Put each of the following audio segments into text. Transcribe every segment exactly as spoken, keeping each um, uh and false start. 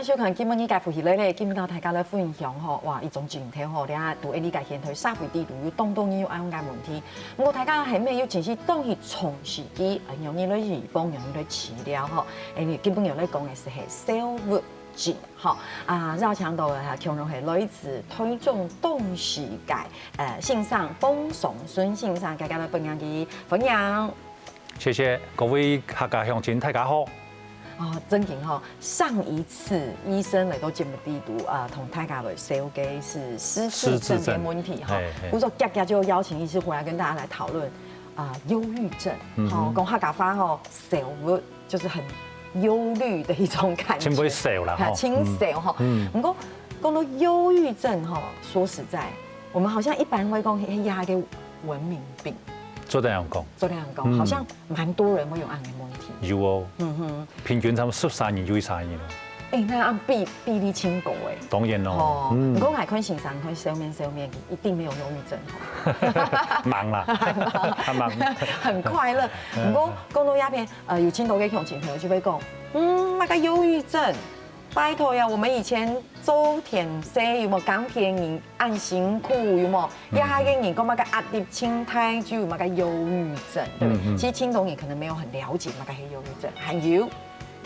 收看今晡日个福氣來了，今晡日同大家來分享吼，哇，一種症頭吼，這下在𠊎俚个現代社會裡肚有當多人有恁樣个問題。毋過大家係毋係有真實當去重視佢，啊，容易來預防，容易來治療吼？誒，今晡日來講个係係食物症吼，啊，邀請到个哈，共樣係來自台中東勢个，呃，先生，方松順先生，大家來分享佢，歡迎。 謝謝各位客家鄉親，大家好。哦，正經吼，上一次醫生來到節目裡肚，啊，同大家來紹介係失智症个問題哈。失智症。嘿，嘿。故所遽遽就邀請醫師回來跟大家來討論，啊，憂鬱症。嗯哼。吼，講客家話吼，愁，就是很憂慮的一種感覺。真會愁啦，吼。啊，真愁吼。嗯。嗯。毋過，講到憂鬱症吼，說實在，我們好像一般會講，嘿，呀，个文明病。做得恁樣講。做得恁樣講，嗯。好像蠻多人會有恁樣个問題。有哦。嗯哼。平均差不多十三人就有一儕人咯。誒，該恁比，比例真高誒。當然咯。哦，嗯。毋過𠊎看先生，看笑面笑面，一定沒有憂鬱症吼。忙啦，還忙。很快樂。嗯。毋過講到這片，呃，有真多个鄉親朋友就會講，嗯，麼个憂鬱症？拜託呀，我們以前做田事有無？耕田人恁辛苦有無？嗯。這下个人講麼个壓力真大，就有麼个憂鬱症，對不對？嗯，嗯。其實真多人可能沒有很了解麼个係憂鬱症，還有，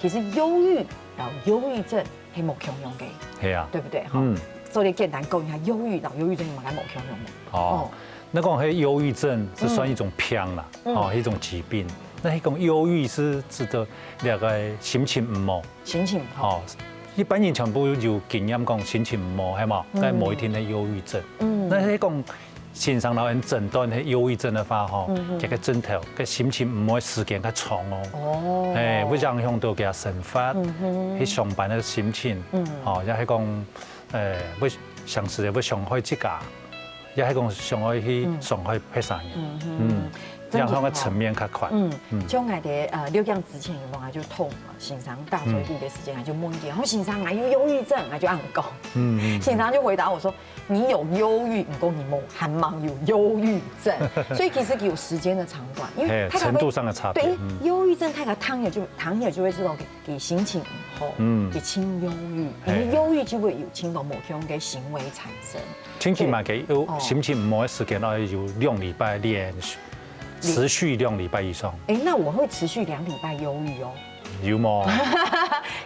其實憂鬱摎憂鬱症係無共樣个，係啊。對不對？哈。嗯。所以簡單講一下，憂鬱摎憂鬱症有麼个無共樣無？哦。哦。 該講該憂鬱症係算一種病啦，嗯。哦，一種疾病。該該講憂鬱係指著這个心情毋好。心情毋好。哦，一般人全部有經驗講心情毋好，係無？嗯。但無一定係憂鬱症。嗯。該該講先生摎𠊎診斷該憂鬱症个話，吼，嗯哼。這个症頭，該心情毋好个時間較長哦。哦。誒，會影響到佢个生活，嗯哼。去上班个心情，嗯。哦，也係講，誒，會常時會傷害自家。 也係講傷害去，嗯。傷害別儕人。嗯哼。嗯。正經吼。影響个層面較闊。嗯。嗯。像𠊎在，呃，錄影之前有無，𠊎就同先生打嘴鼓个時間，𠊎就問佢，哦，先生，𠊎有憂鬱症，𠊎就恁樣講。嗯，嗯，嗯。先生就回答我說，你有憂鬱，毋過你無，還吂有憂鬱症。所以其實有時間的長短，因為嘿，大家會，程度上的差別，對，嗯。憂鬱症大家聽了就，聽了就會知道 佢心情毋好，嗯。佢真憂鬱，嘿。因為憂鬱就會有真多無共个行為產生。最起碼佢有，哦。心情毋好个時間，愛有兩禮拜連續，連持續兩禮拜以上。誒，那我會持續兩禮拜憂鬱哦。有無？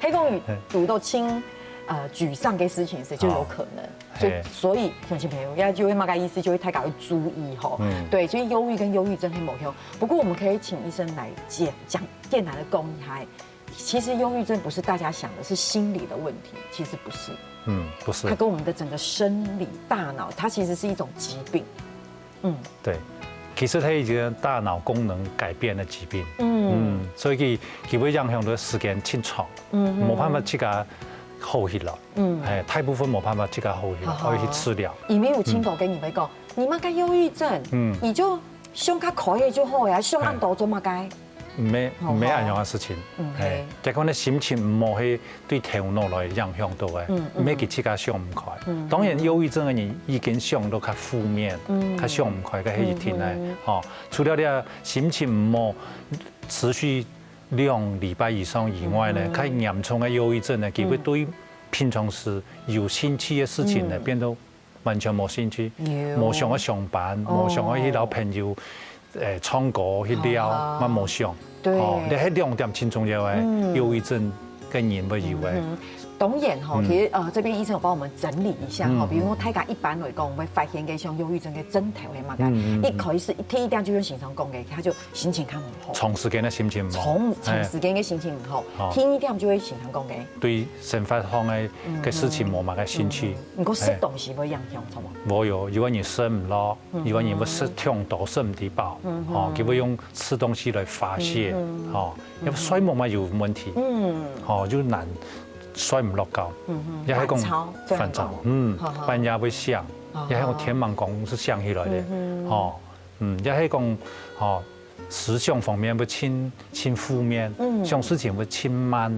該講堵到真，呃，沮喪个事情時就有可能。哦。所以，嘿。所以，鄉親朋友，這就係麼个意思，就係大家愛注意吼。嗯。對，所以憂鬱跟憂鬱症係無共。不過我們可以請醫生來簡，講，簡單的講一下， 其實憂鬱症不是大家想的，是心理的問題，其實不是。嗯，不是。它跟我們的整個生理、大腦，它其實是一種疾病。嗯。對，其實它已經大腦功能改變的疾病。嗯。嗯，所以佢，佢會影響个時間真長，嗯哼。無辦法自家好起來。嗯。誒，大部分無辦法自家好起來，好好。愛去治療。裡面有聽過跟你們講，嗯。你麼个憂鬱症，嗯。你就想較開个就好呀，想恁多做麼个？ 毋係，毋係恁樣个事情。哦。嗯，嘿。嘿。結果呢，心情毋好，係對頭腦來影響到个，嗯，嗯。毋係佢自家想毋開。嗯，當然，嗯。憂鬱症个人已經想到較負面，嗯。較想毋開，該係一定个。嗯，嗯。吼，除了這心情毋好，持續兩禮拜以上以外呢，嗯。較嚴重个憂鬱症呢，佢會對平常時有興趣个事情呢，嗯。變到 完全無興趣，有。無想愛上班，哦。無想愛去摎朋友，誒，唱歌去尞，啊哈。嘛無想。對。哦，這係兩點真重要个，嗯。憂鬱症个人會有个。嗯哼。當然吼，嗯。其實，呃，這邊醫生有幫我們整理一下吼，嗯。比如說大家一般來講，會發現个像憂鬱症个症頭係麼个，嗯，嗯，嗯。一開始，第一點就像先生講个，佢就心情較毋好。長時間个心情毋好。長，長時間个心情毋好。哎。好。第二點就係先生講个。對生活上个，嗯，个事情無麼个興趣。嗯。 毋過食東西會影響，著無？無喲，有个人食毋落，嗯哼。有个人會食忒多，食毋得飽，嗯哼。吼，佢會用食東西來發洩，嗯哼。吼，嗯哼。因為睡眠嘛有問題，嗯。吼，就難睡毋落覺，嗯哼。也係講煩躁，煩躁，煩躁。嗯，好好。半夜會醒，哦。也係講天吂光係醒起來个，嗯哼。吼，嗯，也係講，吼， 思想方面會盡，盡負面，嗯。想事情會盡慢，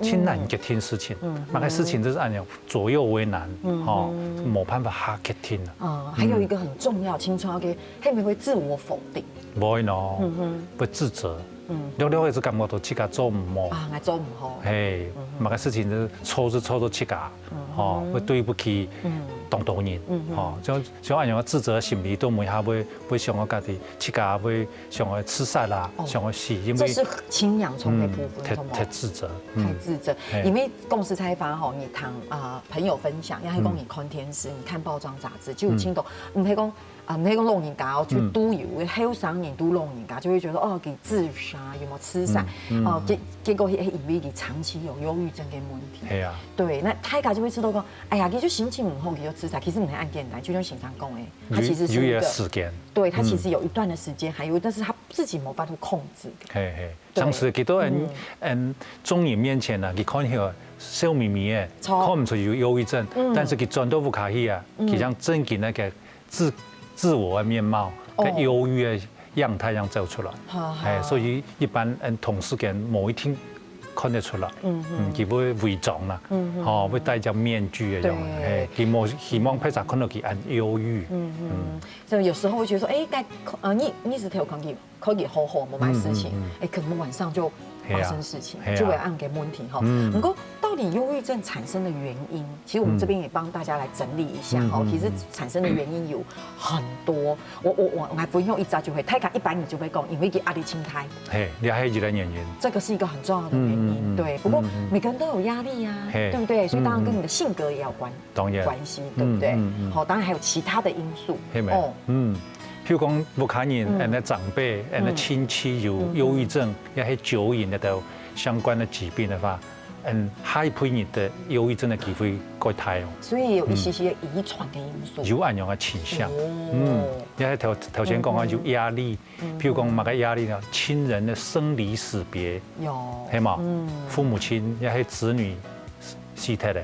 盡難決定事情。嗯。嗯哼。麼个事情就係恁樣，左右為難，嗯哼。吼，無辦法下決定啊。哦，還有一個很重要，嗯。盡重要个，係毋係會自我否定？會喏，嗯哼。會自責，略略个就感覺到自家做毋好。啊，𠊎做毋好。嘿，麼个事情就錯就錯到自家，吼，會對不起當多人，吼，像像恁樣个自責心理，都每下會會想到家己，自家會想要自殺啦，想要死，因為這是青洋蔥的部分，太什麼？太自責，太自責，嘿因為講實在話吼，你聽啊朋友分享，也係講你看電視，你看報章雜誌，就有聽到，毋係講啊，毋係講老人家哦，就都有，後生人都老人家就會覺得哦，佢自殺有沒有自殺？哦，結結果係因為佢長期有憂鬱症的問題。係啊，對，那大家就會知道講，哎呀，佢就心情毋好，佢就自殺。其實毋係恁簡單，就像先生講的，他其實是有有一一個个時間，對他其實有一段的時間，還有，但是他自己無法度控制的。嘿嘿，對像是佢都嗯嗯，眾人面前啊，佢看起來笑眯眯个，錯看毋出有憂鬱症，但是佢轉到屋下去啊，佢像正經那個自自我的面貌，哦跟憂鬱的樣態樣走出來。好好哎，所以一般嗯同事間無一定看得出來，嗯嗯，佢會偽裝啦，哦，會戴隻面具个樣，對哎，佢無希望別儕看到佢恁憂鬱，嗯所以有時候會覺得說，哎，該呃，你你是頭看佢看佢好好，無麼事情，哎，可能晚上就發生事情係啊，就會恁个問題哈。不過到底憂鬱症產生的原因，其實我們這邊也幫大家來整理一下哈。其實產生的原因有很多，我我我來分享一招就會，大家一般人就會講，因為佢壓力太大，嘿，這還係一個原因。這個是一個很重要的原因，對。不過每個人都有壓力啊，嘿對不對？所以當然跟你的性格也有關。當然關係，對不對？好，當然還有其他的因素。係無？哦，嗯，譬如講屋下人，嗯，恁个長輩，嗯，恁个親戚有憂鬱症，也係酒癮个相關的疾病的話，嗯，下一輩人的憂鬱症的機會較大哦。所以有一些些遺傳的因素。有恁樣个傾向，哦嗯，也係頭頭先講啊，有壓力，譬如講麼个壓力呢？親人的生離死別，有，係嘛？父母親也係子女死忒个，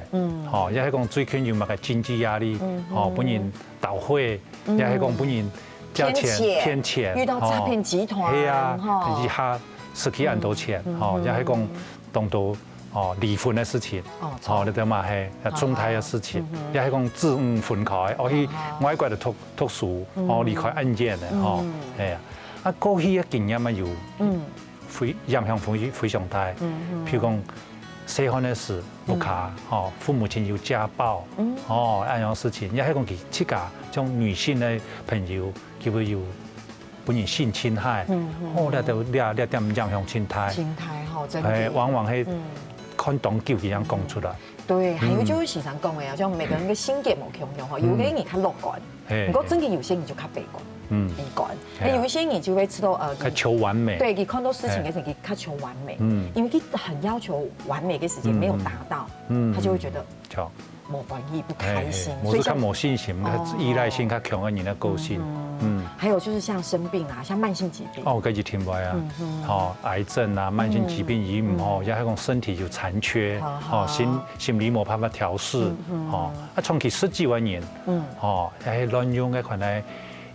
吼，也係講最近有麼个經濟壓力，吼，分人倒會，也係講分人借錢騙錢騙錢，遇到詐騙集團吼係啊吼，一下失去恁多錢，吼，也係講當多哦離婚的事情，哦吼，你知嘛係，啊，重大的事情，也係講子女分開，哦去外國的讀讀書，哦離開恁遠个，吼，係啊，啊過去的經驗嘛有，嗯，非影響非非常大，譬如講細漢的時，屋下，吼，父母親有家暴，哦，恁樣事情，也係講佢自家，像女性的朋友，佢會有分人性侵害，哦，這都這這點影響真大，心態吼，真哎，的。往往係看當久佢樣講出來，對，還有就是時常講的啊，像每個人的性格無共樣吼，有个人較樂觀，嘿不過真的有些人就較悲觀，嗯悲觀，嘿啊那有一些人就會知道呃，較求完美，對，你看到事情的時候，你較求完美，嗯因為你很要求完美的時間沒有達到，嗯他就會覺得就。無歡喜、不哎開心，哎無所以像較無信心，哦較依賴性較強个人个個性，嗯。還有就是像生病啊，像慢性疾病，哦，該就聽話啊，吼，癌症啊，慢性疾病也毋好，也係講身體有殘缺，好好吼，心心理無辦法調適，吼，啊，長期食藥个人，吼，還亂用該款个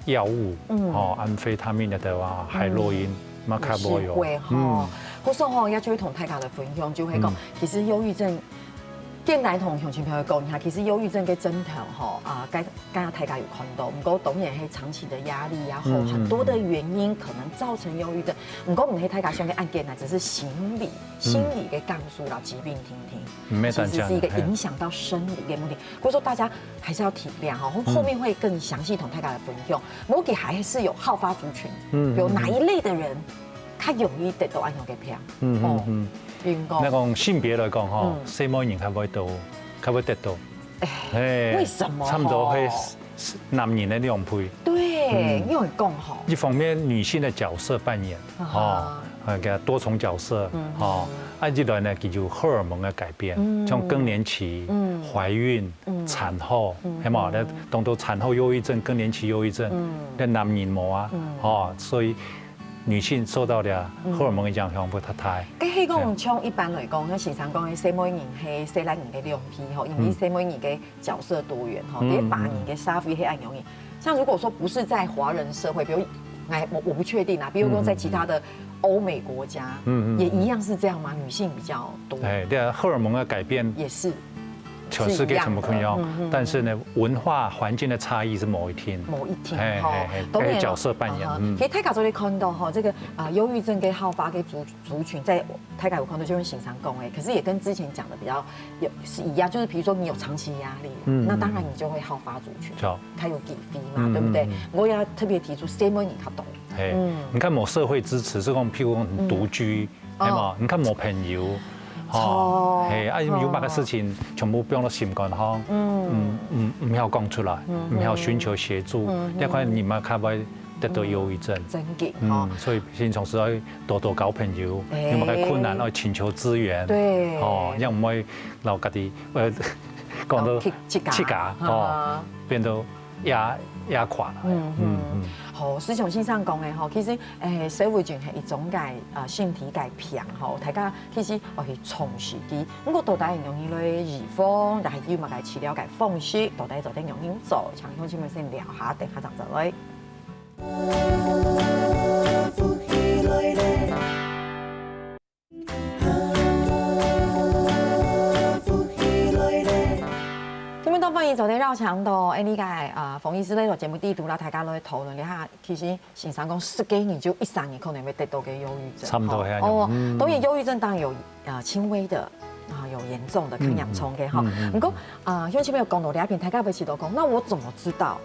藥物，吼，安非他命个對吧，海洛因，嘛較無用，會吼。或是吼，也就會同大家的分享，就會講，其實憂鬱症。簡單同鄉親朋友講一下，其實憂鬱症个症頭吼啊，該剛剛大家有看到，不過當然係長期的壓力，然後很多的原因可能造成憂鬱症。不過毋係大家想个恁簡單，只是心理心理个感受啦，疾病定定，毋係單其實是一個淨係影響到生理个問題。或者說大家還是要體諒哈，後後面會更詳細同大家來分享。不過佢還是有好發族群，有哪一類的人，他容易得到恁樣个病？嗯嗯嗯。運動那講性別來講吼，細妹人較會得，較會得到，嘿，為什麼差不多會吼男人的兩倍。對，因為講吼，一方面女性的角色扮演，啊吼，那個多重角色，吼，啊，一來呢，佢有荷爾蒙的改變，像更年期、懷孕、產後，係嘛？那當多產後憂鬱症、更年期憂鬱症，那男人無啊，吼，所以女性受到的荷爾蒙的影響會較大。該係講像一般來講，像先生講个細妹人係細倈人个兩倍吼，因為細妹人个角色多元吼，在華人个社會係恁樣个。像如果說不是在華人社會，比如，哎，我我不確定啊，比如說在其他的歐美國家，嗯嗯，也一樣是這樣嗎？女性比較多，哎，對啊，荷爾蒙的改變也是，全世界全部共樣，是一樣的。嗯，嗯。但是呢，文化環境的差異是無一定。無一定吼，嘿，嘿，嘿，當然咯。該角色扮演，啊哈，嗯。其實大家做得看到吼，這個，啊，憂鬱症跟好發个族，族群在大家有看到，就像先生講的，可是也跟之前講的比較有，是一樣，就是比如說你有長期壓力，嗯，那當然你就會好發族群，對。它有幾飛嘛，嗯，對不對？嗯，嗯。我也要特別提出，細妹人較多。嘿，嗯。你看無社會支持，係講譬如講你獨居，嗯。 係嘛？哦。你看無朋友，吼，著。嘿，啊，有麼个事情，嗯。全部放到心肝項，嗯。嗯，嗯，毋曉講出來，嗯。毋曉尋求協助，嗯。這款人嘛較會得到憂鬱症。真个，嗯，吼。所以平常時愛多多交朋友，哎。有麼个困難愛尋求資源，對。吼，也毋會摎家己，呃，講到哦，自家。自家，吼，啊。變到 壓，壓垮了。嗯，嗯，嗯。嗯。好，就像先生講个吼，其實，誒，社會症係一種个，呃，身體个病吼，大家其實愛去重視佢。毋過到底仰般來預防，還有麼个治療个方式，到底做得仰般做？請鄉親們先尞下，等下正再來。 今晡日當歡迎做得邀請到𠊎俚个，呃，方醫師來到節目裡肚，摎大家來討論一下。其實先生講，十幾年就一儕人可能會得到个憂鬱症，差不多係恁樣。吼，哦，嗯。當然憂鬱症當然有，呃，輕微的，啊，有嚴重的，較嚴重个，嗯，嗯。吼。嗯，嗯，嗯。毋過，呃，鄉親朋友講到這片，大家會試著講，那我怎麼知道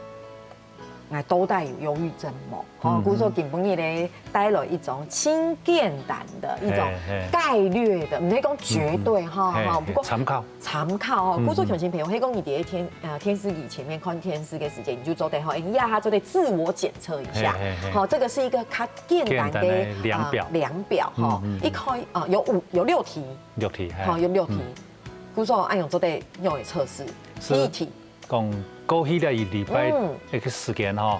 𠊎到底有憂鬱症無？吼，嗯。故所今晡日咧，帶來一種盡簡單的一種嘿，嘿。概略的，毋係講絕對，嗯，嗯。吼，嘿，吼，不過嘿，參考。參考吼，嗯，故所鄉親朋友，嗯。係講你在電，呃，電視機前面看電視个時間，你就做得吼，哎呀，佢做得自我檢測一下。嘿，嘿，嘿。吼，這個是一個較簡單的，簡單的量表。呃，量表，吼。嗯，嗯，嗯。一開，呃，有五，有六題。六題，嘿。吼，有六題。嗯。故所恁樣做得用來測試。是。第一題。 講過去這一禮拜，嗯。一個時間吼，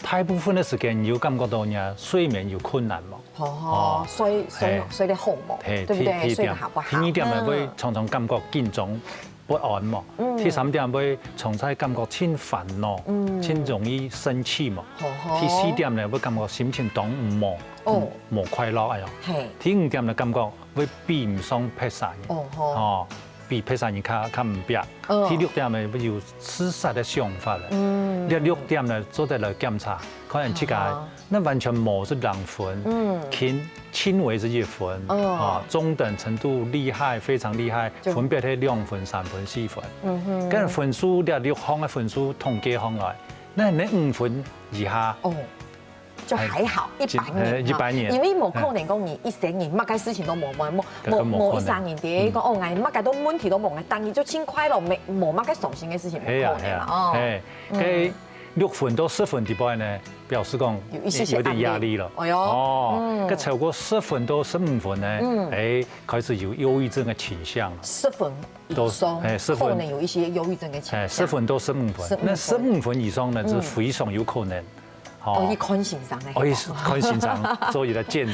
大部分个時間你有感覺到你睡眠有困難無？吼吼，哦。睡，睡，嘿。睡得好無？嘿，對不對？第，第一點。睡得好不好？第二點呢，嗯。會常常感覺緊張不安無？嗯。第三點會常常感覺盡煩惱，嗯。盡容易生氣無？吼吼。第四點呢，會感覺心情當毋好，哦。無快樂恁樣。嘿。第五點呢，感覺 會比毋上別儕人。哦吼。吼，比別儕人較，較毋拚。嗯。第六點呢，會有自殺个想法了。嗯。這六點呢，做得來檢查，看看自家，啊哈。該完全無係零分，嗯。輕，輕微係一分，嗯。啊，中等程度厲害，非常厲害，就分別係兩分、三分、四分。嗯哼。該分數，這六項个分數統計項來，該你五分以下，哦。 就還好，哎，一般人，哎，一般人。因為無可能講你一生人，哎。麼个事情都無，無，無，無，這個無可能。無一生人在講，嗯。哦，𠊎麼个都問題都無，𠊎當日就盡快樂，無，無麼个傷心个事情，無可能嘛，係啊，係啊。哦。哎，嗯。該六分到十分裡背呢，表示講有一些些有點壓力了。壓力。哎喲，哦，嗯。該超過十分到十五分呢，嗯。哎，開始有憂鬱症个傾向了。十分以上，都，哎，十分。可能有一些憂鬱症个傾向。哎，十分到十五分，十五分。該十五分以上呢，嗯。係非常有可能 哦，哦。去看先生个。哦，去看先生，做一個進，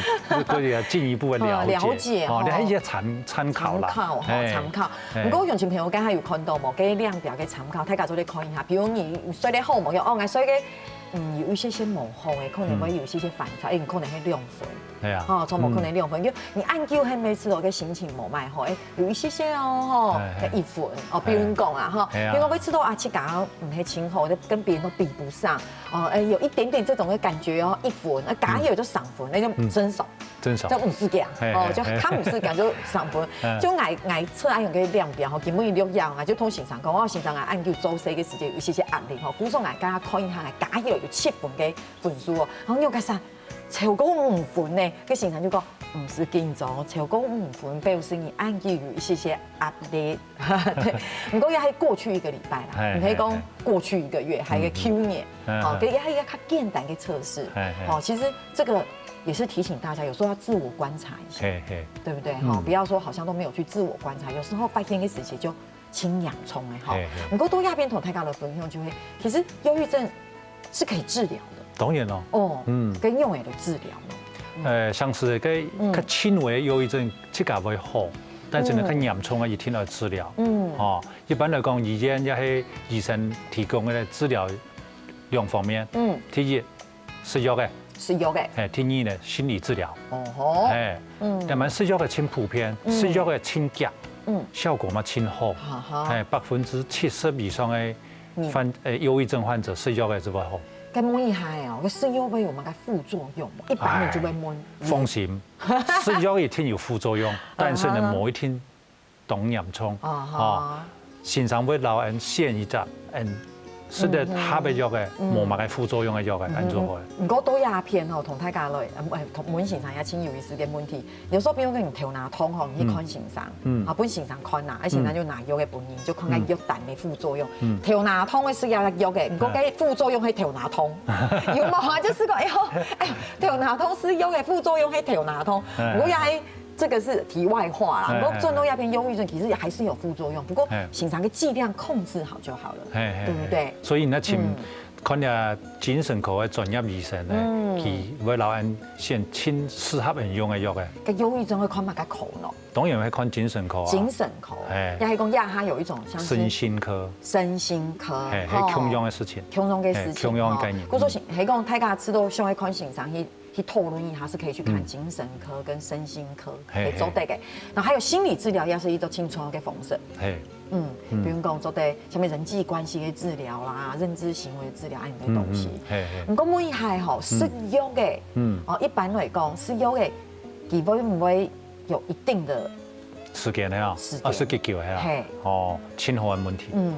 做一個進一步个了解。哦，了解，哦，哦。你還係參，參考啦。參考，哦，哎，參考。哎。毋過鄉親朋友，剛才有看到無？該量表个參考，大家做得看一下。比如你睡得好無？哦，𠊎睡个，嗯，有一些些無好个，可能會有一些些煩躁，嗯。哎，可能係兩分。對啊。哦，全部可能兩分。嗯。就你恁久還無試著个心情無麼好，哎，有一些些哦，吼，哎，哎。一分。哦，比如講啊，吼，哎呀。比如講會試著啊，自家毋係盡好，就跟別人都比不上。 哦，哎，有一點點這種的感覺哦，一分，啊，加油就三分，那就真爽。嗯。真爽。就毋使驚，嘿，哦，嘿，嘿。就較毋使驚，就三分。嗯。就𠊎，𠊎測恁樣个量表吼，根本六樣啊，就同先生講，哦，先生啊，恁久做事个時間有一些些壓力吼，故所𠊎剛剛看一下，𠊎加油有七分个分數哦，然後你有看啥？超過五分呢，該先生就講，毋使緊張，超過五分表示你恁久有一些些壓力。 對，毋過也還過去一個禮拜啦，嘿，毋係講過去一個月，嘿，嘿。還有一個舊年，嗯，哦，嗯。這也還有一個較簡單的測試，嘿，嘿。哦，其實這個也是提醒大家，有時候要自我觀察一下，嘿，嘿。對不對？哈，嗯。不要說好像都沒有去自我觀察，有時候發現一個事情就盡嚴重的哈。嘿，嘿。毋過到這片同大家來分享，就會，其實憂鬱症是可以治療的。當然咯。哦，嗯。該仰般个治療呢？嗯。呃，像係該，嗯。較輕微憂鬱症，自家會好，但是呢，嗯。較嚴重个一定要治療。嗯。哦， 一般來講，醫院也係醫生提供个治療兩方面。嗯。第一，食藥个。食藥个。哎，第二呢，心理治療。哦吼。哎，嗯。當然食藥个盡普遍，嗯。食藥个盡遽。嗯，效果嘛真好，哈哈，哎，百分之七十以上个患，呃，忧郁症患者食藥个就會好。該問一下哦，該食藥會有麼个副作用無？一般人就會問。放心，食藥一定有副作用，但是呢，無一定當嚴重。哦，先生會摎𠊎選一隻，嗯，食得合个藥个，無麼个副作用个藥个，恁就好。毋過到這片吼，同大家來，呃，同文先生也真有意思个問題。 有時候，比如講你頭那痛吼，你去看先生，嗯，啊，分先生看啦，啊，先生就拿藥个分你，就看該藥單个副作用。嗯，頭那痛个食藥藥个，毋過該副作用係頭那痛，有無啊？就是講，哎喲，哎，頭那痛食藥个副作用係頭那痛，毋過也還這個是題外話啦。不過針對這片憂鬱症，其實還是有副作用，不過先生个劑量控制好就好了，對不對？所以你愛請看這精神科个專業醫生呢，佢會摎𠊎選盡適合𠊎用个藥个。該憂鬱症會看麼个科呢？ 當然係看精神科啊。精神科，哎，也係講這下有一種像是身心科，身心科，哎，係共樣个事情，共樣个事情，哎，共樣个概念。故所係講大家知道想愛看先生去去討論一下，是可以去看精神科跟身心科，可以做得个。然後還有心理治療，也是一種輕鬆个方式。嘿，嗯，比如講做得下面人際關係个治療啦、認知行為治療恁樣个東西。嘿嘿。毋過問一下吼，食藥个，嗯，哦，一般來講食藥个，佢會毋會 有一定的時間个啊，時間。啊，食幾久个啊？嘿。哦，盡好个問題。嗯。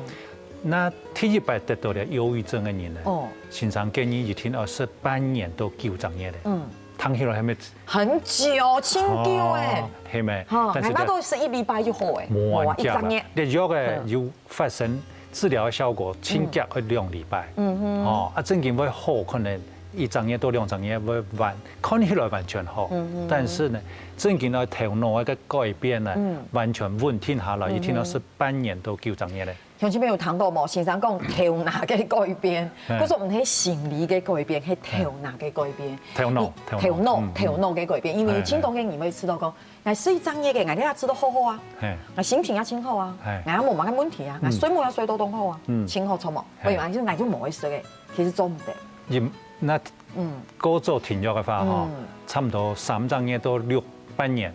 該第一擺得到了憂鬱症个人呢，哦，先生建議一定愛食半年到九隻月个。嗯。聽起來係無？很久，真久欸。哦，係無？哈，但是呢，𠊎都食一禮拜就好欸，無恁遽啊。無啊，一隻月。這藥个有發生 治療个效果，盡遽愛兩禮拜。嗯哼。哦，啊，正經會好，可能一隻月到兩隻月會完，看起來完全好。嗯哼。但是呢，正經愛頭腦个改變呢，完全穩定下來，一定愛食半年到九隻月个。鄉親朋友聽到無？先生講頭腦个改變，故所毋係心理个改變，係頭腦个改變。頭腦，頭腦，頭腦个改變，因為盡多个人會知道講， 𠊎食一隻藥个，𠊎這下食到好好啊，𠊎心情也盡好啊，𠊎也無麼个問題啊，𠊎睡目也睡到當好啊，盡好著無？所以𠊎就𠊎就無愛食个，其實做毋得。也，該過早停藥个話吼，差不多三隻月到六半年，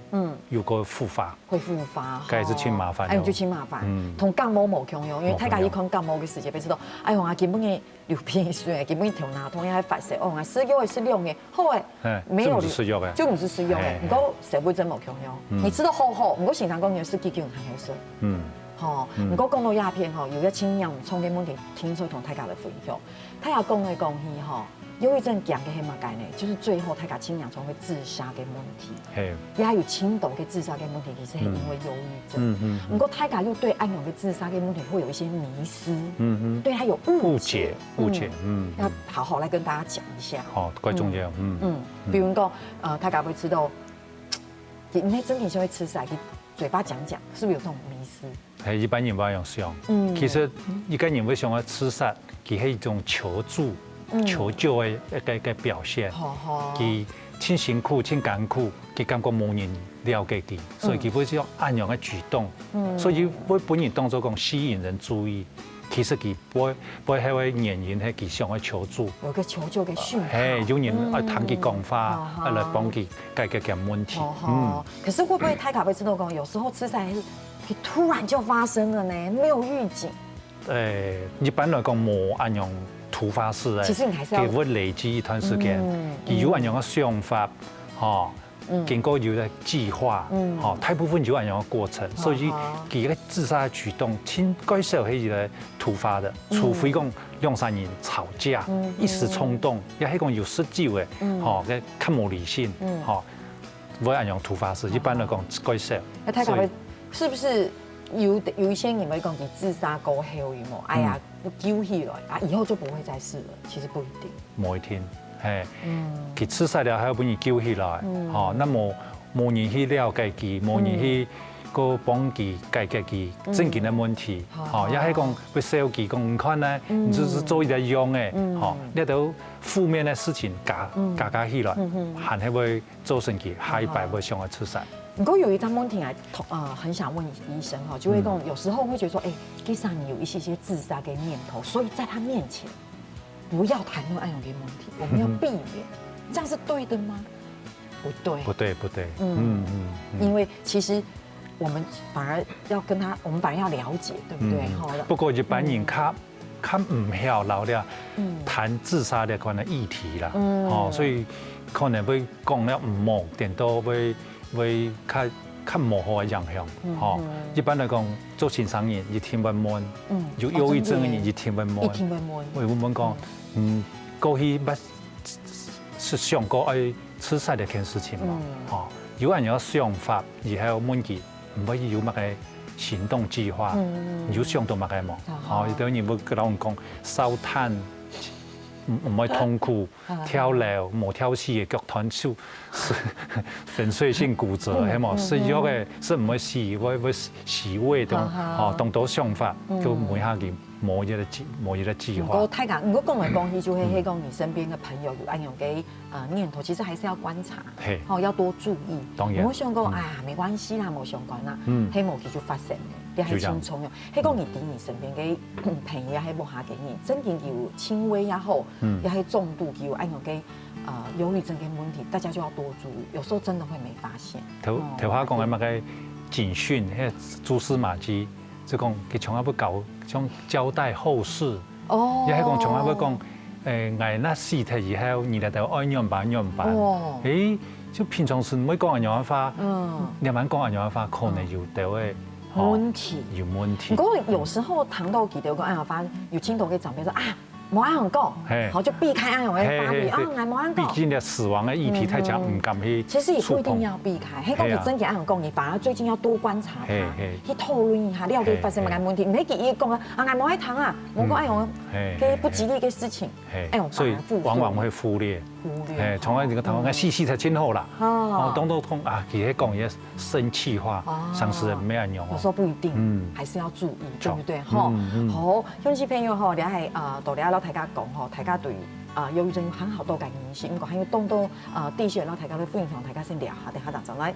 有個復發，會復發，該係盡麻煩，哎，就盡麻煩，同感冒無共樣，因為大家一看感冒个時節，會知道，哎喲，啊，根本个 流鼻水，根本頭那痛，也發燒，哦，啊，食藥仔食兩日，好欸，嘿，沒有，就毋係食藥仔。就毋係食藥仔，嘿，嘿。毋過食物真無共樣。嗯。你食到好好，毋過先生講你愛食幾久還好食。嗯。吼，嗯。毋過講到這片吼，有一個盡嚴重个問題，聽說同大家來分享。大家講來講去吼，憂鬱症講个係麼个呢？就是最後大家盡嚴重會自殺个問題。 嘿。也有盡多个自殺个問題，其實係因為憂鬱症。嗯，嗯，嗯。毋過大家又對恁樣个自殺个問題會有一些迷思，嗯，嗯。對他有誤解。誤解，誤解，嗯，嗯。要好好來跟大家講一下。好，蓋重要，嗯。嗯，嗯。比如講，呃，大家會知道，你，你真的就會自殺，你嘴巴講講，是不是有這種迷思？ 嘿，一般人會恁樣想。嗯。其實一個人會想愛自殺，佢係一種求助、嗯。求救个一個，一個表現。好，好。佢盡辛苦、盡艱苦，佢感覺無人了解佢，所以佢會用恁樣个舉動。嗯。所以佢會分人當作講吸引人注意，其實佢背，背後个原因係佢想愛求助。有個求救个訊號。嘿，有人愛聽佢講話，嗯。愛來幫佢解決佢个問題。好，好。嗯。可是會不會大家會知道講，有時候自殺是 突然就發生了呢，沒有預警。誒，一般來講，無恁樣突發式个，其實你還是要，佢會累積一段時間，嗯，佢有恁樣个想法，嗯。吼，嗯。經過有个計劃，嗯。吼，大部分有恁樣个過程，所以啊哈。佢个自殺个舉動，盡蓋少係一個突發个，嗯。除非講兩三人吵架，嗯，一時衝動，嗯。也係講有食酒个，嗯。吼，該較無理性，嗯。吼， 會恁樣突發式，一般來講，蓋少。那大家會，所以，是不是有的，有一些人會講，佢自殺過後，有無？哎呀，嗯。救起來，啊，以後就不會再試了。其實不一定。無一定，嘿。嗯。佢自殺了，還有分人救起來，嗯。吼，該無，無人去了解佢，無人去，嗯。過幫佢解決佢，嗯。正經个問題，好，吼，也係講，好。會笑佢講，你看呢，嗯。你就是做一個樣个，嗯。吼，這兜負面个事情加，嗯。加加起來，嗯，嗯。還係會 造成佢下一擺會想愛自殺。毋過有一個問題啊，同，呃，很想問醫生哈，就會講，嗯。有時候會覺得說，哎，其實你有一些些自殺个念頭，所以在他面前不要談論愛用的問題，我們要避免，嗯哼。這樣是對的嗎？不對。不對，不對。嗯。嗯，嗯，嗯。因為其實我们反而要跟他，我们反而要了解，对不对？嗯。好了。不过一般人较，嗯。较毋曉摎這嗯。談自殺這款个議題啦。嗯。吼，所以可能會講了毋好，顛倒會，會較，較無好个影響。嗯，吼，嗯。一般來講，做先生人一定會問，嗯。有憂鬱症个人一定會問。哦，真个耶。一定會問。會問問講，嗯。嗯，過去捌 係想過愛自殺這件事情嘛？嗯。吼，有恁樣想法，以後問佢，毋會有麼个行動計劃，嗯。你有想到麼个無？啊。吼，有兜人會摎人講，燒炭，毋，毋會痛苦，啊。跳樓，無跳死个腳斷手，係粉碎性骨折，嗯，係無？嗯，食藥个，嗯。係毋會死，會，會死，死位，當，啊哈。吼，當多想法，嗯。就問下佢。 無一个計，無一个計劃。毋過大家，毋過講來講去，就係，嗯。係講你身邊个朋友有恁樣个，呃，念頭，其實還是要觀察，嘿。吼，要多注意。當然。毋好想講，嗯。哎呀，沒關係啦，無相關啦，嗯。係無佢就發生了，這還真重要。就這樣。係講你知你身邊个，嗯，朋友也係無下个人，真正有輕微也好，嗯。也係重度有恁樣个，呃，憂鬱症个問題，大家就要多注意，有時候真的會沒發現。頭，哦，頭下講个那個警訊，那個蛛絲馬跡， 就講佢像啊要搞，像交代後事。哦。也係講像啊要講，誒，𠊎若死忒以後，你兜愛仰般仰般。哦。誒，就平常時毋會講恁樣个話，嗯。這滿講恁樣个話，可能有兜个，嗯。哦，問題。有問題。毋過有時候談到佢兜講恁樣个話，有聽到个長輩說啊， 無恁樣講，嘿。好，就避開恁樣个話題，嘿，嘿，啊，對。𠊎無恁樣講。畢竟這死亡个議題，大家毋敢去觸碰。嗯。其實也不一定要避開，嘿，講你真个恁樣講，嘿啊。你反而最近要多觀察他，嘿，嘿。去討論一下，了解發生麼个問題。嘿，嘿。毋係佢一講啊，啊，𠊎無愛談啊，無講恁樣，嗯。嘿，嘿，嘿。這不吉利个事情，嘿，哎喲，所以反而負重。往往會忽略。忽略，嘿，從來這個談論，哦。啊，死死忒真好啦。哦。哦，當多講啊，佢係講一些 生氣話，哦，常時毋係恁樣哦。有時候不一定，嗯。還是要注意，著。對不對？吼，嗯，嗯。好，鄉親朋友吼，這下，呃，到這摎大家講吼，大家對，呃，憂鬱症有很好多个認識，毋過還有當多，呃，知識摎大家來分享，大家先尞下，等下正轉來。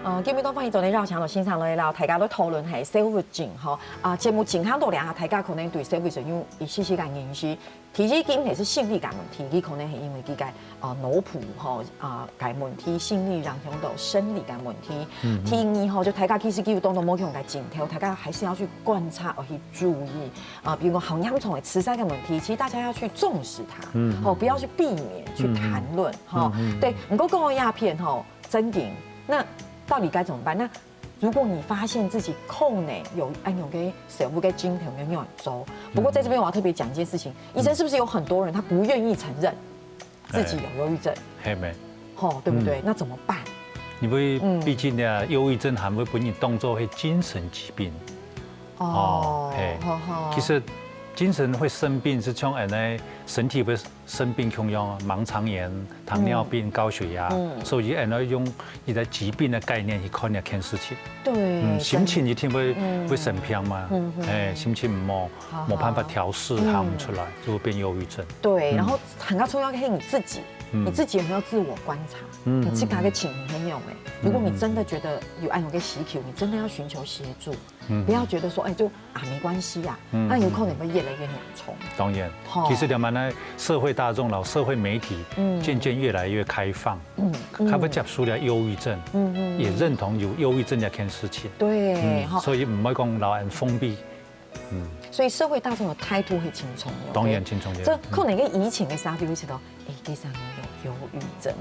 呃，今晡日當歡迎做得邀請到先生來摎大家來討論係憂鬱症吼。啊，節目進行到這下，大家可能對憂鬱症有一息息个認識。第一，佢毋係心理个問題，佢可能係因為佢个，呃，腦部吼，啊，个問題，心理影響到生理个問題。嗯，嗯。第二吼，就大家其實佢有當多無共个症頭，大家還是要去觀察，要去注意。 啊，比如講好嚴重个自殺个問題，其實大家要去重視它，嗯，吼，不要去避免、去談論，嗯，吼。嗯，嗯。對，毋過講到這片吼，真的，那到底該怎麼辦？那如果你發現自己可能有恁樣个生活个症頭，你愛仰般做？不過在這邊我要特別講一件事情，嗯。醫生，是不是有很多人他不願意承認 自己有憂鬱症。哎，係咩？吼，對不對？嗯。那怎麼辦？因為畢竟呢，嗯。憂鬱症還會分人當作係精神疾病。哦，哦，嘿。好，好。其實精神會生病，係像人个身體會生病共樣啊，盲腸炎、糖尿病、嗯。高血壓，嗯。所以人愛用一個疾病个概念去看這件事情。對，嗯，心情一定會，真的。嗯。會生病嘛，嗯，嗯。哎，心情毋好，好，無辦法調適，好。行毋出來，嗯。就會變憂鬱症。對，嗯。然後 還較重要个係你自己，嗯。你自己有沒有自我觀察？嗯，你自家个情形係仰般？嗯。如果你真的覺得有恁樣个需求，你真的要尋求協助，嗯。不要覺得說，哎，就，啊，沒關係啊，嗯，那有可能會越來越嚴重。當然，吼。其實這滿呢，社會大眾摎社會媒體，嗯。漸漸越來越開放，嗯，嗯。佢會接受了憂鬱症，嗯，嗯，嗯。也認同有憂鬱症這件事情。對，嗯，吼。所以毋會講摎人封閉， 嗯。所以社會大眾个態度係真重要个。當然真重要。這可能个疫情个時節，就會知道，哎，其實有憂鬱症，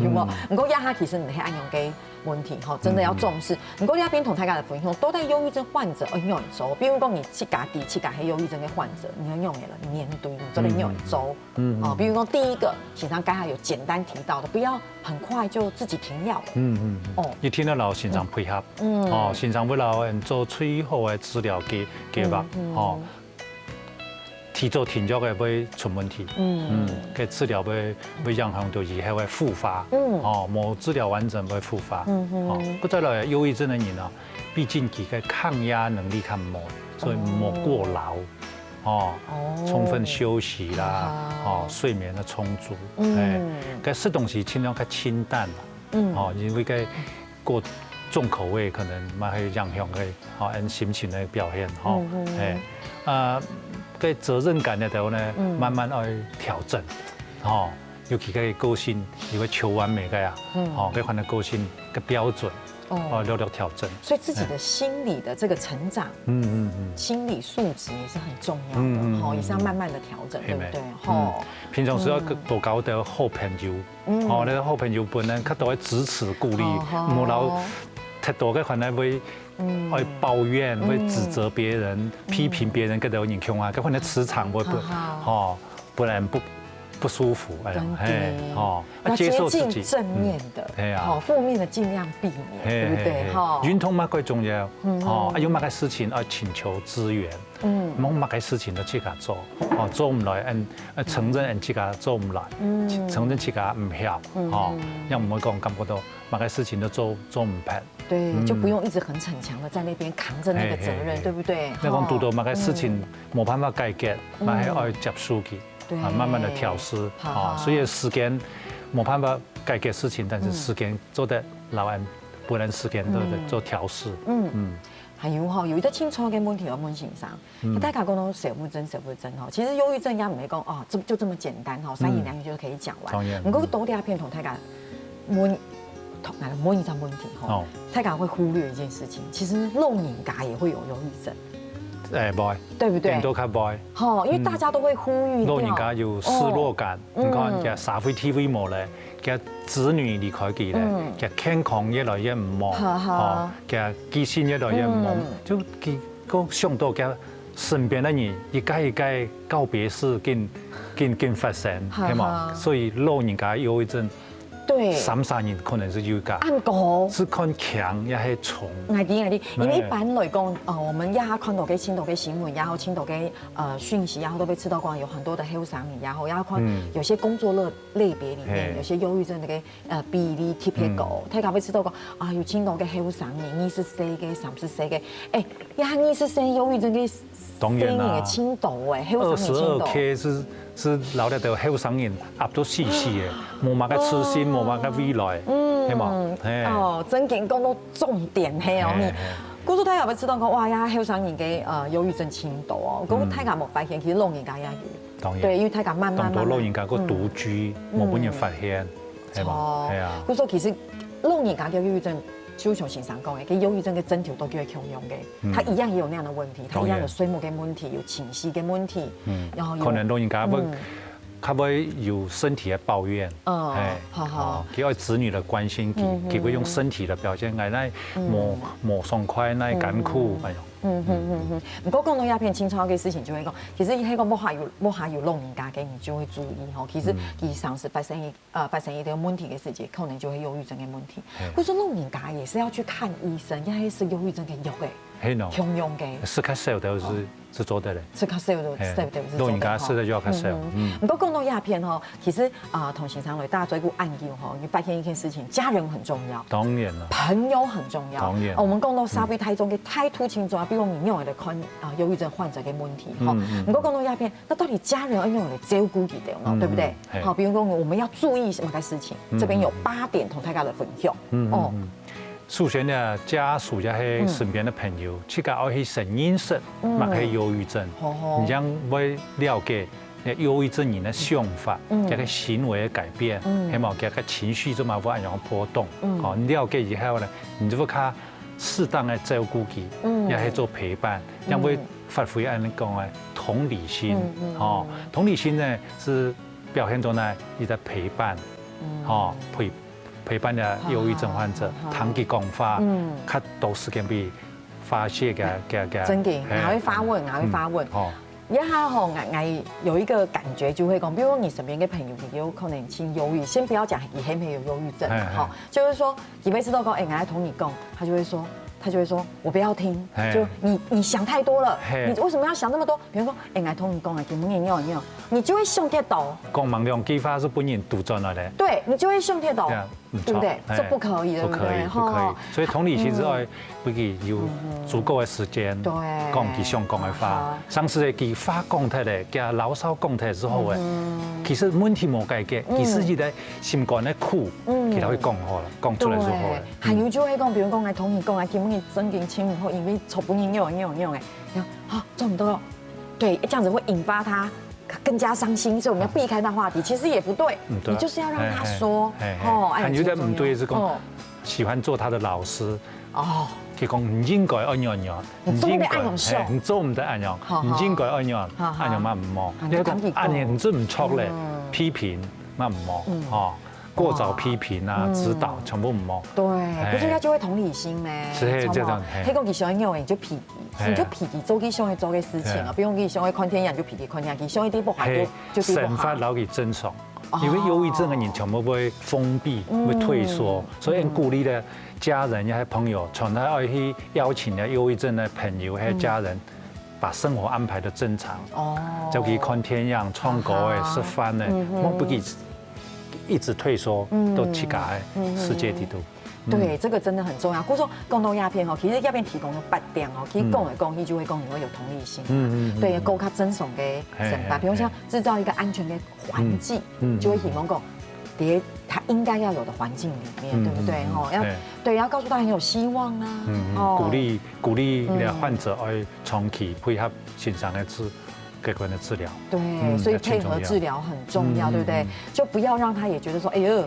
有無？嗯。毋過這下其實毋係恁樣个問題吼，真的要重視。嗯。毋過這片同大家來分享，到底憂鬱症患者愛仰般做？比如講你自家知自家係憂鬱症个患者，你愛仰般來面對，你做得仰般做？嗯。嗯，嗯。哦，比如講第一個，先生剛才有簡單提到的，不要 很快就自己停藥了。嗯，嗯，嗯。哦。一定愛摎先生配合。嗯。哦，先生會摎人做最好个治療計，計劃。嗯，嗯。哦，提早停藥个會出問題。嗯。嗯，該治療會，會影響到以後个復發。嗯。哦，無治療完整會復發。嗯，嗯。哦，過再來，憂鬱症个人啊，畢竟佢个抗壓能力較無，所以莫過勞。哦。 哦，哦。充分休息啦，啊哈。哦，睡眠个充足，嗯。哎，該食東西盡量較清淡啦，嗯。哦，因為該過，重口味可能嘛會影響个，吼，恁心情个表現，吼。嗯，嗯。嘿，啊，个責任感个時候呢，嗯。慢慢愛調整，吼。尤其个個性，有个求完美个啊，嗯。吼，个款个個性个標準，哦。哦，略略調整。所以自己的心理的這個成長，嗯，嗯，嗯。心理素質也是很重要的，嗯，嗯，吼，嗯，也是要慢慢的調整，嗯。對不對？嘿，吼。嗯。平常時要多交點好朋友， 嗯。吼，你个好朋友本人較多个支持鼓勵，哦，好。毋好老忒多个可能會，嗯。會抱怨，嗯。會指責別人、嗯。批評別人，个兜人共下，个可能磁場會不，好，好。吼，不然不，不舒服，哎呀，真的。嘿，吼，啊，要接受自己。接近正面的，嗯，嘿啊。吼，負面的盡量避免，嘿，對不對？嘿，嘿。吼。運動嘛，最重要，嗯。吼，啊，有麼个事情要請求支援。 嗯。莫麼个事情都自家做，哦，做毋來，嗯，呃，承認嗯自家做毋來，嗯。承認自家毋曉，嗯。哦，也毋會講感覺到麼个事情都做，做毋平。對，嗯。就不用一直很逞強的在那邊扛著那個責任，嘿，嘿，嘿。對不對？那講堵到麼个事情，嗯。無辦法解決，嗯。那還愛接受佢，對。啊，慢慢的調適，哈哈。哦，所以時間無辦法解決事情，但是時間做得老安，不然時間都在做調適。嗯。嗯。嗯。還有吼，有一個清楚个問題要問先生。 嗯。大家講到小鬱症，小鬱症吼，其實憂鬱症也毋係講，哦，這，就這麼簡單吼，三言兩語就可以講完。嗯。當然。毋過到這片同大家問，同，來問一個問題吼，哦。大家會忽略一件事情，其實老人家也會有憂鬱症。哎，會。對不對？變到較會。吼，因為大家都會忽略掉。嗯。老人家有失落感，哦。你看，嗯。佢社會地位無咧，佢子女離開佢咧，嗯。佢健康越來越毋好，哈哈。哦，佢記性越來越冇，嗯。就佢 个想到佢身邊个人，一個一個告別式緊，緊，緊發生，哈哈。係無？所以老人家憂鬱症，對。三儕人可能係有一個，恁高。係看輕也係重。𠊎知，𠊎知，因為一般來講，呃，我們也看到个，聽到个新聞，然後聽到个，呃，訊息，然後都會知道講有很多的後生人，然後要看，嗯。有些工作類，類別裡面，嘿。有些憂鬱症的个 呃，比例特別高。嗯。大家會知道講，啊，有盡多个後生人，二十歲个、三十歲个，哎，呀，二十歲憂鬱症个當然啦。歲人个盡多哎，後生人盡多。二十二K係，係老了都後生人壓到死死个，無麼个自信，哦。無麼个未來，嗯，係無？嘿。哦，正經講到重點，嘿哦。嘿，嘿。故所大家會知道講，哇呀，後生人个，呃，憂鬱症盡多哦。不過大家無發現，其實老人家也有。當然。對，因為大家慢慢，當多老人家个獨居，慢慢，嗯。無分人發現。 係無？哦，係啊。故所其實老人家个憂鬱症，就像先生講个，跟憂鬱症个症頭都叫共樣个，嗯。他一樣也有那樣的問題，他一樣有睡眠个問題，當然。有情緒个問題，嗯。然後有，可能老人家會，嗯。較會有身體个抱怨，嗯，嘿，好，好。哦，佢愛子女个關心，佢，嗯，嗯，佢會用身體个表現來，來，嗯。無，無爽快，來艱苦，嗯。哎喲。嗯，嗯，嗯，嗯。不過講到這片青春个事情，就會講，其實那個屋下有，屋下有老人家个，你就會注意吼。其實，嗯。其實常時發生一 呃，發生一點問題个時節，可能就會憂鬱症个問題。嘿。或者老人家也是要去看醫生，也係食憂鬱症个藥个，嘿喏。共樣个。食較少就係，哦。係做得咧。食較少就，嘿。少就係做得吼。老人家食个藥較少，嗯，嗯。嗯。不過講到這片吼，其實，啊，同先生來打嘴鼓恁久吼，你發現一件事情，家人很重要。當然了。朋友很重要。當然。啊，我們講到社會大眾个態度盡重要，比如講你仰般來看，啊，憂鬱症患者个問題吼。嗯，嗯。不過講到這片， 那到底家人要仰般來照顧佢等呢，嗯，對不對？嗯，嘿。好，比如說我們要注意什麼个事情，嗯，這邊有八點同大家來分享。嗯，嗯，哦。嗯。首先呢，家屬也係身邊个朋友，嗯。自家愛去先認識，嗯。麼个憂鬱症，好，好。你正會了解憂鬱症人个想法，嗯。佢个行為个改變，嗯。係無？佢个情緒做麼个會恁樣波動。嗯。哦，你了解以後呢，你就會較 適當个照顧佢，嗯。也係做陪伴，嗯。也會發揮恁樣講个同理心，嗯，嗯，吼，嗯。同理心呢，係表現到呢，佢个陪伴，嗯。吼，陪，陪伴个憂鬱症患者，好，好，好。聽佢講話，嗯。較多時間分佢發洩个，个，个，真个，嘿。𠊎會發問，𠊎會發問。嗯，好。 這下吼，𠊎，𠊎有一個感覺就會講，比如說你身邊个朋友，佢有可能盡憂鬱，先不要講佢係毋係有憂鬱症啦，嘿，嘿。吼，就是說，佢每次都講，欸，𠊎來同你講，他就會說，他就會說，我不要聽，嘿。就你，你想太多了，嘿。你為什麼要想那麼多？比如說，欸，𠊎來同你講啊，今晡日你有，你有，你就會想太多。講吂兩句話就分人堵轉來咧。對，你就會想太多。對啊。 嗯，對不對？著，嘿，這不可以，對不對？不可以，不可以。吼。所以同理心係愛，嗯。分佢有足夠个時間，嗯。對。講佢想講个話。啊哈。常時佢話講忒咧，佢牢騷講忒之後咧，嗯。其實問題無解決，嗯。其實佢个心肝个苦，嗯。其他會講好了，講出來就好了。對，還有就會講，比如講，哎，同你講，哎，今日正經心情毋好，因為昨晡日恁樣恁樣恁樣，哎，然後啊，做毋到，對，這樣子會引發他更加傷心，所以我們要避開那話題。其實也不對，嗯對啊你就是要讓他說，嘿嘿嘿哦，哎，還有點毋對是講哦，喜歡做他的老師，哦，佢講你應該愛恁樣，你做毋得恁樣想嘿你做毋得恁樣好，好你應該愛恁樣，好好恁樣嘛毋好。啊你講你講恁樣你做毋著咧嗯，批評嘛毋好，嗯哦，過早批評啊、嗯指導全部毋好。對，哎不是他就會同理心呢，是嘿知道嗎這樣嘿那個你喜歡用，你就批評，哎你就批評做佢想愛做个事情啊，哎比如講佢想愛看電影就批評看電影，佢想愛對不好就嘿就對不好。生活摎佢正常哦。因為憂鬱症的人全部會封閉，嗯會退縮，所以很鼓勵的家人也係朋友，常常愛去邀請的憂鬱症的朋友還有家人，把生活安排得正常，哦，就去看電影、唱歌的、啊哈食飯的，嗯哼莫不給一直退縮嗯到自家的世界裡肚。對，這個真的很重要。故所講到鴉片吼，其實鴉片提供了八點哦，其實講來講去就會講你會有同理心。嗯嗯嗯對，過較正常个生活，嘿嘿比如像製造一個安全的環境，嗯嗯就會希望講，在他應該要有的環境裡面，嗯對不對？吼，要嗯嘿對，要告訴他很有希望啊，嗯嗯，哦鼓勵鼓勵嗯了患者愛長期配合先生的治，个人的治療。对，嗯所以要尊重配合治疗很重要，嗯对不对嗯？就不要让他也觉得说，哎呦，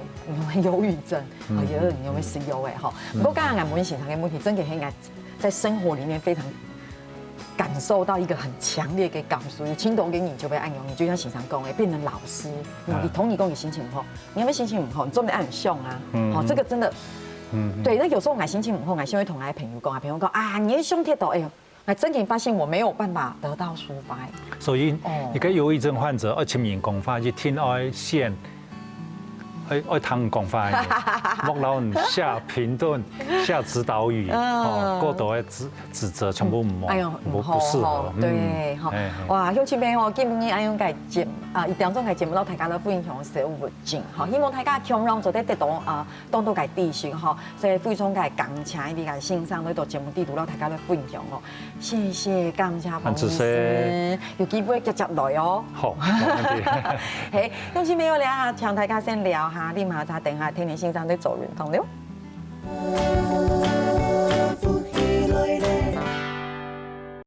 你有憂郁症，嗯哎呦，你有没有 C O A 哈？不过刚刚我们先生的问题，真的很感在生活里面非常感受到一个很强烈的感受，有聽到个人就會恁樣，你就像先生講的，變成老師，嗯你同你講你心情不好，你有没有心情不好？你做没恁想啊？嗯哦，這個真的。嗯，對，那有時候我心情不好，我就會同我的朋友講啊，朋友講啊，你的胸貼到，哎呦，我真的發現我沒有辦法得到抒發。所以哦一個憂鬱症患者愛尋人講話，一定愛先愛愛聽講話的，莫摎人下評論、下指導語，嗯哦，過多的指指責全部毋好，哎呦，不毋好不適合吼，，對吼哎，哇，鄉親朋友，今日恁樣个節啊，一點鐘个節目，摎大家來分享小物件吼，希望大家共樣做得得到啊，當多个知識吼，所以非常个感謝，你个先生來到節目裡肚，摎大家來分享哦，謝謝，感謝彭醫很仔細師，有機會接接來哦。好，沒問題。嘿，鄉親朋友咧，請大家先尞下，你嘛再等下聽聽先生在做運動了。